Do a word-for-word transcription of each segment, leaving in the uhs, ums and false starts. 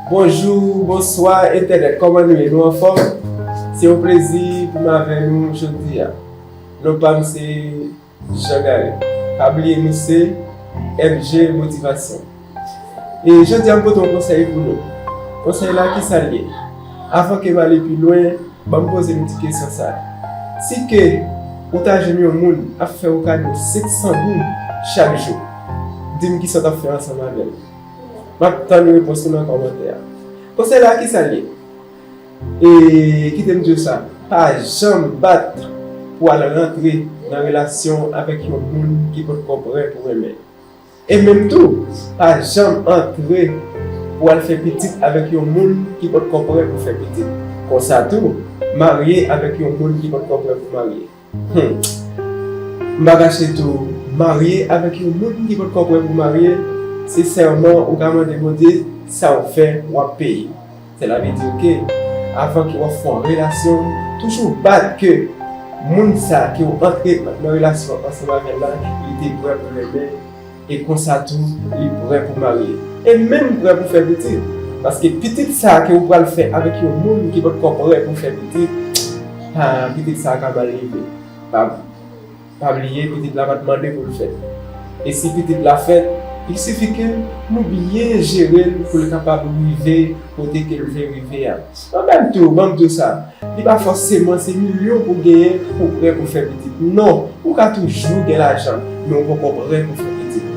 Bonjou, bonswa entènèt, kòman nou ye? Nou anfòm? Se yon plezi pou m avè nou jodi a. Non pa m se Jean Garry. Pa bliye nou se M G Motivasyon. E jodi a m pote yon konsèy pou nou. Konsèy la kisa l ye? Avan ke m ale pi lwen, ban m poze nou ti kesyon sa. Si ke ou ta jwenn yon moun ap fè ou kado senk san goud chak jou, di m kisa w t ap fè ansanm avè l. M ap tann repons ou nan kòmantè a. Konsèy la kisa l ye? E kite m di w sa, pa janm bat pou al rantre nan relasyon avèk yon moun ki potko prè pou renmen. E menm tou, pa janm antre pou al fè pitit avèk yon moun ki potko prè pou fè pitit. Konsa tou, marye avèk yon moun ki potko prè pou marye. Hmm. M pa kache tou, marye avèk yon moun ki potko prè pou marye, se sèman ou ka mande Bondye sa w fè w ap peye. Sèla vle di ke avan ke w ap fè yon relasyon, toujou bat ke moun sa ke w antre nan relasyon ansanm avè l la, li te prè pou renmen, e konsa tou, li prè pou marye. E menm prè pou fè pitit. Paske pitit sa ke w pral fè avèk yon moun ki potko prè pou fè pitit, ah, pitit sa ka mal leve. Pa, pa bliye, pitit la pa t mande pou l fèt. E si pitit la fèt, il sifi ke nou byen jere l pou l kapab rive kote ke l vle rive a. Ban m tou, ban m di w sa. Li pa fòseman se milyon pou w genyen pou w prè pou fè pitit. Non, ou ka toujou gen lajan, men ou poko prè pou fè pitit.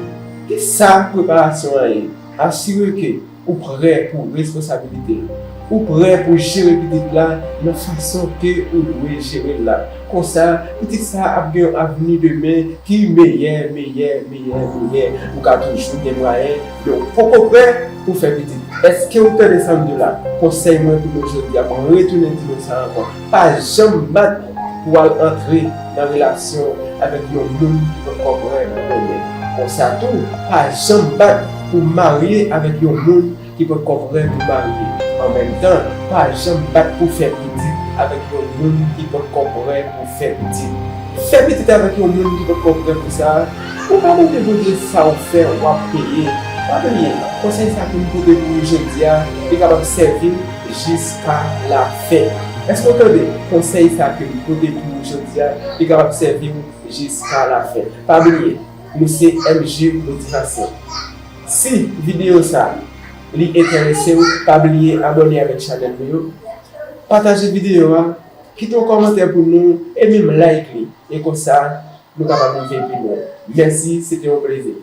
Kisa preparasyon an ye? Asire ke ou prè pou responsabilite l. Ou prè pou jere pitit la nan fason ke ou dwe jere l la. Konsa, pitit sa ap gen yon avni demen ki meyè, meyè, meyè, meyè. Ou ka toujou gen mwayen, men ou poko prè pou fè pitit. Èske ou tande sa m di w la? Konsèy mwen pou nou jodi a, mwen retounen di nou sa ankò. Pa janm bat pou al antre nan relasyon avèk yon moun ki potko prè pou renmen. Konsa tou, pa janm bat pou marye avèk yon moun ki potko prè pou marye. An menm tan, pa janm bat pou fè pitit avèk yon moun ki potko prè pou fè pitit. Fè pitit avèk yon moun ki potko prè pou sa, ou pa mande Bondye sa w fè w ap peye. Pa bliye, konsèy sa ke m pote pou ou jodi a, li kapab sèvi w jiska lafen. Èske w tande? Konsèy sa ke m pote pou ou jodi a, li kapab sèvi w jiska lafen. Pa bliye, nou se M G Motivasyon. Si videyo sa li enterese w, pa bliye abòne avèk chanèl nou yo, pataje videyo a, kite yon kòmantè pou nou e menm like li. E konsa, nou kapab rive pi lwen. Mèsi, se te yon plezi.